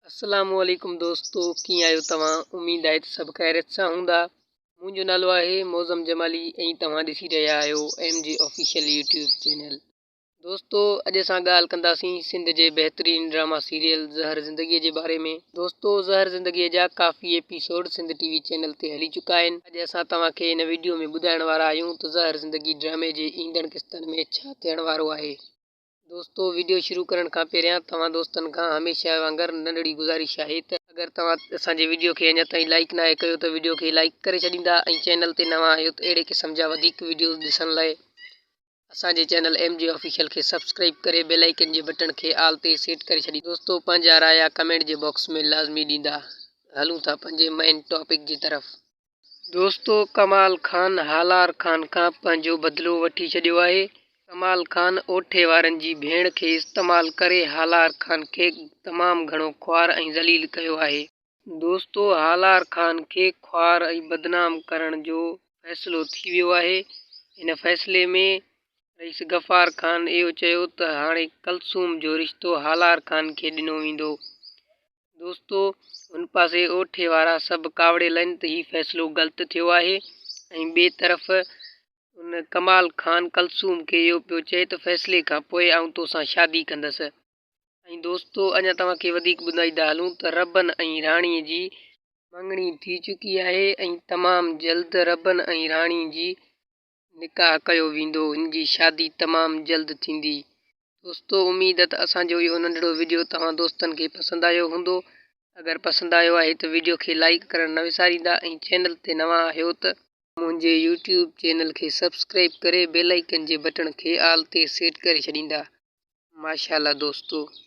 السلام عليڪم دوستو ڪيئن آهيو توهان اميد آهي ته سڀ خيريت سان هوندا منهنجو نالو آهي معظم جمالي ۽ توهان ڏسي رهيا آهيو M G official YouTube channel دوستو اڄ اسان ڳالهه ڪنداسين سنڌ جي بهترين ڊراما سيريل زهر زندگي جي باري ۾ دوستو زهر زندگي جا ڪافي ايپيسوڊ سنڌ ٽي وي چينل تي هلي چڪا آهن اڄ اسان توهان کي هن ويڊيو ۾ ٻڌائڻ وارا آهيون ته زهر زندگي ڊرامي جي ايندڙ قسطن ۾ ڇا ٿيڻ وارو آهي. دوستو وڊيو شروع ڪرڻ کان پهريان توهان دوستن کان هميشه وانگر ننڍڙي گذارش آهي ته اگر توهان اسان جي وڊيو کي اڃا تائين لائيڪ ناهي ڪيو ته وڊيو کي لائيڪ ڪري ڇڏيندا ۽ چينل تي نوان آهيو ته اهڙي قسم جا وڌيڪ وڊيوز ڏسڻ لاء اسان جي چينل ايم جي آفيشل کي سبسڪرائيب ڪري بيل آئيڪن جي بٽڻ کي آل تي سيٽ ڪري ڇڏيندا. دوستو پنهنجا رايا ڪمينٽ جي باڪس ۾ لازمي ڏيندا. هلون ٿا پنهنجي مئن ٽاپڪ جي طرف. دوستو ڪمال خان هالار خان کان پنهنجو بدلو وٺي ڇڏيو آهي. ڪمال خان اوٺي وارن جي ڀيڻ کي استعمال ڪري هالار خان کي تمام گهڻو خوار ۽ ذليل ڪيو آهي. دوستو هالار خان کي خوار ۽ بدنام ڪرڻ جو فيصلو ٿي ويو آهي. ان فيصلي ۾ رئيس غفار خان اهو چيو ته هاڻي ڪلثوم جو رشتو هالار خان کي ڏنو ويندو. دوستو هن پاسي اوٺي وارا سڀ ڪاوڙيل آهن ته هي فيصلو غلط ٿيو آهي ۽ ٻئي طرف ان ڪمال خان ڪلثوم کي اهو پيو چئي ته فيصلي کان پوء آئون توسان شادي ڪندس ۽ دوستو اڃا توهان کي وڌيڪ ٻڌائيندا هلون ته ربن ۽ راڻي جي مڱڻي ٿي چڪي آهي ۽ تمام جلد ربن ۽ راڻي جي نڪاح ڪيو ويندو هن جي شادي تمام جلد ٿيندي. دوستو اميد ته اسان جو اهو ننڍڙو وڊيو توهان دوستن کي پسند آيو هوندو اگر پسند آيو آهي ته وڊيو کي لائيڪ ڪرڻ نه وساريندا ۽ چينل تي نوان آهيو ته منهنجي يوٽيوب چينل کي سبسڪرائيب ڪري بيل آئيڪن جي بٽڻ کي آل تي سيٽ ڪري ڇڏيندا ماشاءالله دوستو.